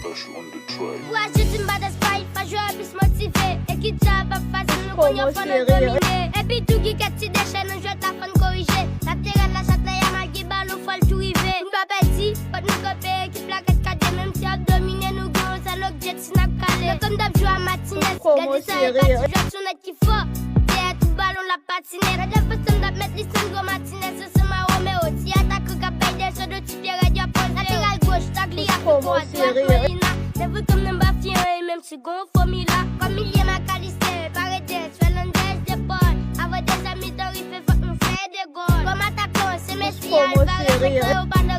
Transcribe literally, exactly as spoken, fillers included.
Hush on the track. Pou achte ti m pa t espay, pa jwè plis motive. Ekip sa ap fasil, nou konn yon fò nan domine. Epi tou ki kèk ti dechè nan jwèt la fò n korije. Lateral la chak lè y a malke balon fò l tou rive. Nou pa pèdi, fòk nou kanpe ekip la kèk kadye. Menm si y ap domine, nou gen yon sèl objektif n ap kale. Men kòm dab jwe a Matinèz, gade sa e pa ti jwèt sou nèt ki fò. Dèyè tout balon l ap patine. Gade fason n ap met Lisandro Matinèz ansanm a Romeo. Ti atakan k ap bay dezòd, ti pye rèd y ap poze. Lateral goch, Taglia, Foucault, Adrian, Molina. Se vre kòm nan ba fye anyen, menm si gon fòmila. Kòm milye Macalister, Paredes, Fernandes, De Paul. Avan dezyèm mitan rive, fòk nou fè de gòl. Kòm atakan, se Messi, Alvarez, Aguero, Palmer.